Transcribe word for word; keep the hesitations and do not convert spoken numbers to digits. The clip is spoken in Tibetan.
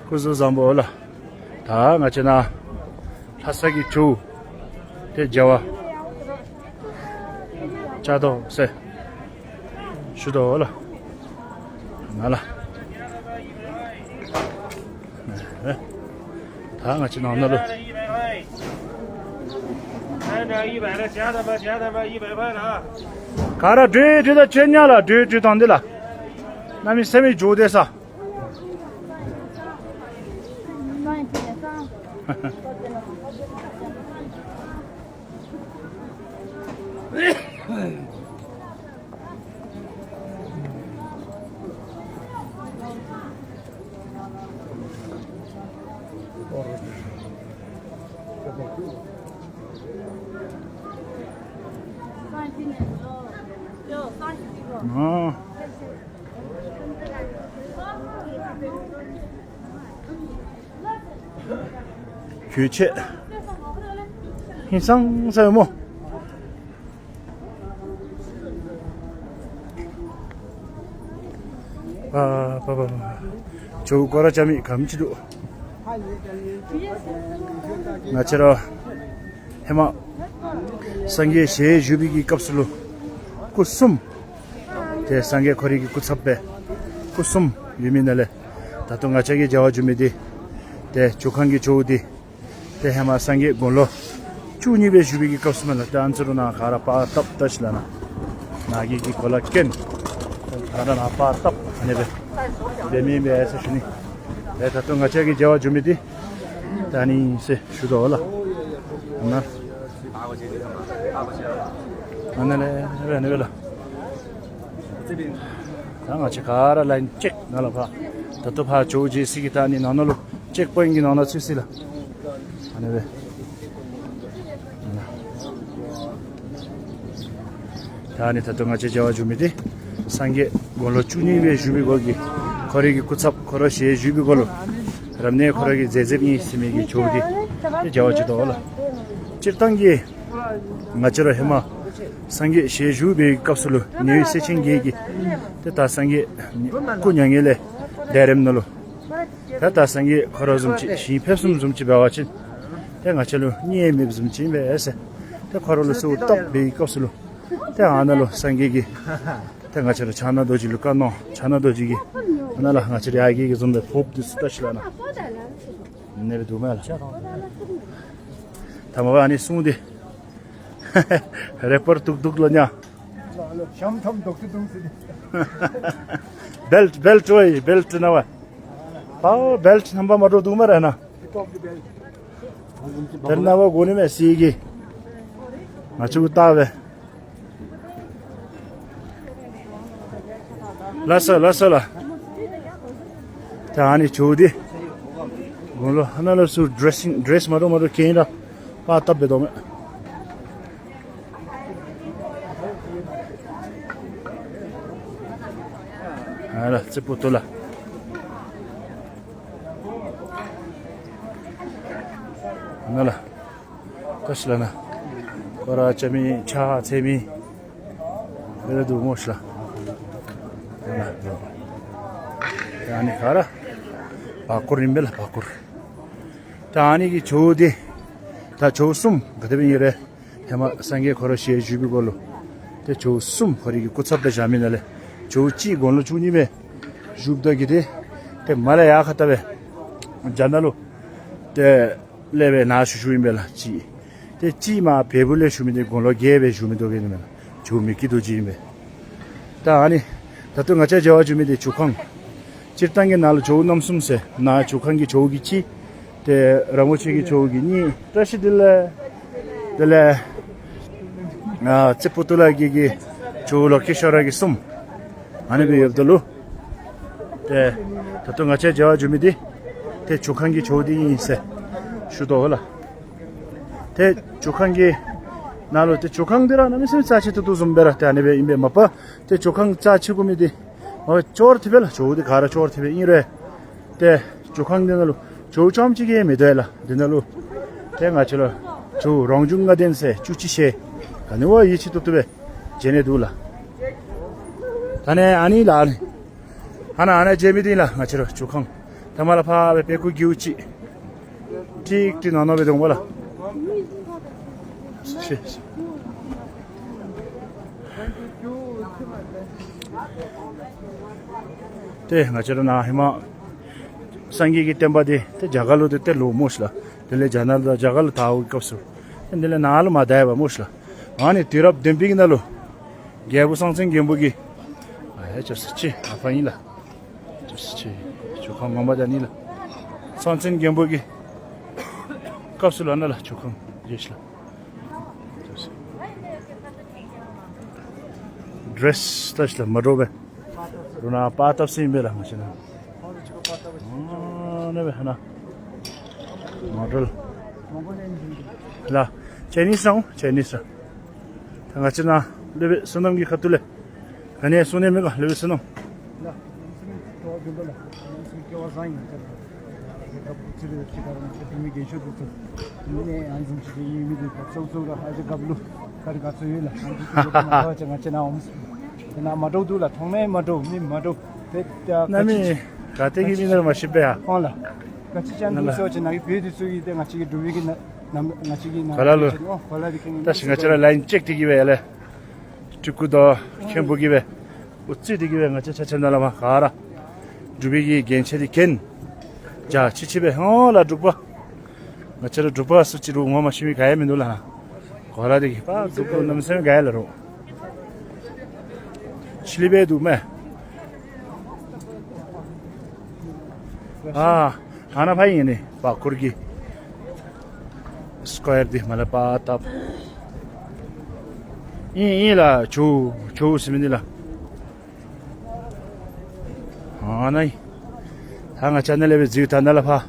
སྐུ་གཟུགས་བཟང་པོ་ལ། ད་ང་ཆེ་ན་ལྷ་ས་གི་ཇོ་བོ་དེ་མཇལ་བ་བཅར་དོ་ཟེར་ཞུ་དོ་ལ། ང་ལ། ད་ང་ཆེ་ནང་ན་ལོ། ག་ར་འགྲོས་འགྲོས་དང་ཆེ་ཉ་ལ་འགྲོས་འགྲོས་དང་འདི་ལ། ན་མི་སེ་མི་ཇོ་བོ་དེ་ས། ཨ། གྱོད་ཆེ། ཧིན་སང་ས་ཡོད་མོ། ཨ་པ་པ་པ། ཇོ་བོ་སྐོར་ར་ཅ་མི་གམ་ཅི་འདུག་ང་ཆེ་ར། ཧེ་མ། སངས་རྒྱས་ཞལ་བཞུགས་པའི་གི་སྐབས་སུ་ལུ། སྐུ་གསུམ། དེ་སངས་རྒྱས་ཁོ་རའི་གི་སྐུ་ཚབ་པས། སྐུ་གསུམ་ཡོད་མི་ན་ལས། ད་དུང་ང་ཅག་གི་མཇལ་བ་བྱུང་མི་དེ། དེ་ཇོ་ཁང་གི་ཇོ་བོ་དེ། དེ་ཧེ་མ་སངས་རྒྱས་དགུང་ལོ། བཅུ་གཉིས་པའི་བཞུགས་པའི་གི་སྐབས་སུ་མ་ལ་དེ་ཨ་ཙི་རུ་ན་ག་ར་པ་བཏབ་ལྟ་ཞིག་ལ་ན། ན་གི་གི་གོ་ལ་ཀེན། ག་ར་ན་པ་བཏབ་ཨ་ནེ་བེ། བེ་མི་བེ་ཨེ་ས་ཞུ་ནི། དེ་ད་དུང་ང་ཅག་གི་མཇལ་བ་བྱུང་མི་དེ། ད་ནི་སེ་ཞུ་དོ་ལ། ན། ཨ་ན་ལེ་རེ་ནི་བེ་ལ། ད་ང་ཅག་ག་ར་ལན་ཅེག་ན་ལ་ཕ། ད་དུ་ཕ་ཇོ་བོ་རྗེ་སི་གི་ད་ནི་ནང་ན་ལོ་ཅེག་པོ་ཡིན་གི་ནང་ན་ཚུད་སི་ལ། ཨ་ནི་བེ། ད་ནི་ད་དུ་ང་ཅག་མཇལ་བ་བྱུང་མི་དེ། སངས་རྒྱས་དགུང་ལོ་བཅུ་གཉིས་པའི་བཞུགས་པའི་སྐོར་གྱི། ཁོ་རའི་གི་སྐུ་ཚབ་ཁོ་ར་ཞལ་བཞུགས་པའི་སྐོར་ལ། རབ་གནས་ཁོ་ར་གི་མཛད་རྗེས་གཉིས་ཟེར་མི་གི་ཇོ་བོ་དེ། དེ་མཇལ་བ་བྱུང་དོ་ལ། སྤྱིར་བཏང་གི། ང་ཅག་ར་ཧེ་མ། སངས་རྒྱས་ཞལ་བཞུགས་པའི་སྐབས་སུ་ལུ་ཉེ་བའི་སྲས་ཆེན་བརྒྱད་ཀྱིས། དེ་ད་སངས་རྒྱས། སྐུ་མྱ་ངན་ལས། འདས་རེམ་ན་ལུ། དེ་ད་སངས་རྒྱས་ཁོ་ར་བཟུམ་ཅིག་ཞིང་ཕེབས་གསུམ་བཟུམ་ཅིག་འབད་བ་ཅིན། དེ་ང་ཅག་ལུ་གཉེན་མེད་བཟུམ་ཅིག་ཨིན་པས་ཟེར། དེ་ཁོ་ར་ལུ་གསོལ་བ་བཏབ་པའི་སྐབས་སུ་ལུ། དེ་ཨ་ན་ལུ་སངས་རྒྱས་ཀྱིས། དེ་ང་ཅག་ལུ་ཕྱག་ན་རྡོ་རྗེ་ལུ་བཀའ་གནང་། ཕྱག་ན་རྡོ་རྗེ་གིས། ཨ་ན་ལ་ང་ཅག་ཡ་གི་གི་བཟུམ་སྦེ་ཕོབ་དེ་སུ་ལྟ་ཞིག་ལ་ན། ནེ་བེ་དུ་མ་ལ། ད་མ་བ་ཨ་ནི་གསུང་དེ། རེ་པར་ཏུག་ཏུག་ལ་ཉ། ཤམ་ཐམ་དོག་ཏུ་དུང་སི། བེལ་ཊི་བེལ་ཊི་ཝེ་བེལ་ཊི་ན་བ། པའོ་བེལ་ཊི་རྣམ་པ་མ་འགྲོ་འདུག་མ་རེད་ན། དེར་ན་བ་གོ་ནི་མེད་སི་གི། ང་ཆུ་ལྟ་བས། ལ་ས་ལ་ས་ལ། ད་ཨ་ནི་ཆུ་དེ། དགུང་ལོ་ཧ་ན་ལ་སུ་ཌི་རེ་སིང་ཌི་རེ་སི་མ་འགྲོ་མ་འགྲོ་ཁྱེད་ཡིན་ར། པ་བཏབ་པའི་དོག་མེད། ཨ་ལ་རྩེ་པོ་ཏོ་ལ། ན་ལ། ཀ་ཤི་ལ་ན། ཀོ་ར་ཅ་མི་ཆ་ཚེ་མི། རེ་རེ་དུ་མོ་ཤི་ལ། ཡ་ནི་ག་ར། བ་ཀུར་རིམ་པས་ལ་བ་ཀུར། ད་ཨ་ནི་གི་ཇོ་བོ་དེ། ད་ཇོ་བོ་གསུམ་ག་དེ་བས་ཡིན་རེད། ཧེ་མ་སངས་རྒྱས་ཁོ་ར་ཞལ་བཞུགས་པའི་སྐོར་ལོ། དེ་ཇོ་བོ་གསུམ་ཁོ་རའི་གི་སྐུ་ཚབ་ཏུ་བཞག་མི་ན་ལས། ཇོ་བོ་གཅིག་དགུང་ལོ་བཅུ་གཉིས་པའི་བཞུགས་ད་གི་དེ། དེ་མ་ལ་ཡ་ཁ་ལྟ་བས། རྒྱ་ནག་ལོ། དེ་སླེབས་པའི་ན་ཞུ་ཞུ་ཡིན་པས་ལ་གཅིག་དེ་གཅིག་མ་བལ་པོ་ལས་ཞུ་མི་དེ་དགུང་ལོ་བརྒྱད་པའི་ཞུ་མི་དོ་གི་ནི་མེད་ལ། ཇོ་བོ་མི་སྐྱིད་དོ་གཅིག་ཡིན་པས། ད་ཨ་ནི། ད་དུང་ང་ཅག་མཇལ་བ་བྱུང་མི་དེ་ཇོ་ཁང་། སྤྱིར་བཏང་གི་ནང་ལ་ཇོ་བོ་རྣམ་གསུམ་ཟེར་ན་ཇོ་ཁང་གི་ཇོ་བོ་གི་གཅིག་དེ་རིན་པོ་ཆེ་གི་ཇོ་བོ་གི་གཉིས་བཀྲ་ཤིས་བདེ་ལེགས། བདེ་ལེགས། ང་རྩེ་པོ་ཏོ་ལ་གི་གི་ཇོ་བོ་ལོ་ཀེ་ཤྭ་ར་གི་གསུམ། ཨ་ནི་བི་ཡོབ་དོ་ལུ། དེ་ད་དུང་ང་ཅག་མཇལ་བ་བྱུང་མི་དེ་དེ་ཇོ་ཁང་གི་ཇོ་བོ་དེ་ཡིན་ཟེར་ཞུ་དོ་ལ། དེ་ཇོ་ཁང་གི་ནང་ལོ་དེ་ཇོ་ཁང་དེ་ར་ན་མི་སེམས་རྩ་ཆེ་ཏོག་ཏོག་བཟུམ་སྦེ་ར་དེ་ཨ་ནི་བི་ཡིན་པས་མ་པ། དེ་ཇོ་ཁང་རྩ་ཆེ་གོ་མི་དེ། འོ་ཅོར་ཐི་བེ་ལ་ཇོ་བོ་དེ་ག་ར་ཅོར་ཐི་བེ་ཨིན་རེད། དེ་ཇོ་ཁང་དེ་ན་ལུ་ཇོ་བོ་ཅོམ་ཅིག་གི་མི་དོ་ལ་དེ་ན་ལུ། དེ་ང་ཆེ་ལ་ཇོ་བོ་རང་བྱུང་ལྔ་ལྡན་ཟེར་བཅུ་གཅིག་ཞེས། ག་ནི་བ་ཡིད་ཆེས་ཏོག་ཏོ་བེ་བྱེད་ནས་འདུག་ལ། ད་ནས་ཨ་ནི་ལ་ཨ་ནི། ཨ་ན་ཨ་ན་རྗེ་མི་དེ་ལ་ང་ཆེ་ལ་ཇོ་ཁང་ ཐ་མ་ལ་ཕ་བའི་པེ་ཀུ་གྱིའུ་ཅི། ཏིག་ཏི་ན་ནོ་བའི་དོང་བ་ལ། ཤེ། དེ་ང་ཚོ་ར་ན་ཧི་མ། སངས་རྒྱས་ཀྱི་བསྟན་པ་དེ་དེ་རྒྱ་གར་ལོ་དེ་དེ་ལོ་མོ་ཤི་ལ། དེ་ལས་རྒྱ་ནག་ལ་རྒྱ་གར་ལ་ཐའོ་གི་སྐབས་སུ། དེ་ལས་ན་ལོ་མ་ད་ཡ་བ་མོ་ཤི་ལ། ང་ནི་དུས་རབས་བདུན་པའི་ན་ལོ། རྒྱལ་པོ་སྲོང་བཙན་སྒམ་པོ་གི། ཨ་ཧེ་ཅོ་སི་ཆི་ཨ་ཕ་ཡིན་ལ། ཅོ་སི་ཆི། ཇོ་ཁང་ངོ་མ་ད་ནི་ལ། སྲོང་བཙན་སྒམ་པོ་གི། སྐབས་སུ་ལ་ན་ལ་ཇོ་ཁང་རེད་ཤི་ལ། ཌི་རེ་སི་ལྟ་ཞིག་ལ་མ་འགྲོ་བས། རུ་ན་པ་ཏབ་སེ་ཡིན་པས་ལ་ང་ཞེ་ན། ཨ་ནེ་བས་ཧ་ན། མ་འགྲོ་ལ། ལ། ཅའི་ནིས་རང་ཅའི་ནིས་རང་། ད་ང་ཞེ་ན། ལེ་བས་སོ་ནམ་གྱི་ཁ་ཐུ་ལེ། ག་ནས་སོང་ནས་མི་ག་ལེ་བས་སོ་ནམ། ལ། སོ་ནམ་སྐྱེ་བ་བཟང་ཡིན་ཁྱེད་རང་། ཚེ་རིང་ཁྱེད་རང་ཚེ་རིང་མི་རྒན་ཤོས་དེ་ཚོ། ཡིན་ནའི་ཨང་ཟིན་ཅིག་ཡིན་མི་འདུག་ག་ཚོགས་ཚོགས་ར་ཧ་ཅང་དགའ་བླུ་ག་རེ་ག་ཚོད་ཡོད་ལ་ཨང་ཟིན་ཅིག་ཡོད་མ་ཐག་ཅིག་ང་ཅི་ན་འོང་། དེ་ན་མ་འགྲོ་འདུག་ལ་ཐོག་མའི་མ་འགྲོ་མི་མ་འགྲོ་དེ་ན་མི་ག་དེ་གི་མི་ནར་མ་ཤི་པས་ཧ། ཧོང་ལ་ག་ཅི་ཅང་འདུག་སོ་ཅི་ན་གི་བོད་དུ་ཚུགས་ཡིན་ཏེ་ང་ཅི་གི་འགྲོ་བའི་གི་ན་ནམ་ང་ཅི་གི་ན་ག་ལ་ལོ་ཧོ་ལ་རི་ཁེ་ནི་ད་ཤི་ང་ཅི་ར་ལ་ཡིན་ཅེག་དེ་གི་བས་ལེ། སྤྲུལ་སྐུ་དང་མཁན་པོ་གི་བས། འུ་ཚོས་དེ་གི་བས་ང་ཚོ་ཆ་ཆ་ན་ལ་མ་ག་ར། འབྲུག་པའི་གི་རྒྱན་ཆ་དེ་གྱོན། ཇ་ཆི་ཆི་བས་ཧོ་ལ་འབྲུག་པ། ང་ཚོ་ལ་འབྲུག་པ་སུ་ཅི་རུ་ངོ་མ་ཤི་མི་ག་ཡ་མི་འདུག་ལ། ག་ར་དེ་གི་པ་འབྲུག་པ་རྣམ་སེམས་ག་ཡ་ལ་རུ། ཆི་ལི་བས་འདུག་མེ། ཨ། ཨ་ན་ཕ་ཡིན་ནི་པ་ཁུར་གི། སྐོ་ཡར་དེ་མ་ལ་པ་ཏབ། ཡིན་ཡིན་ལ་ཆུ་ཆུ་སི་མི་ནི་ལ། ཨ་ནི། ད་ང་ཅ་ནེལ་ལེ་བའི་རྫིའུ་ད་ན་ལ་ཕ།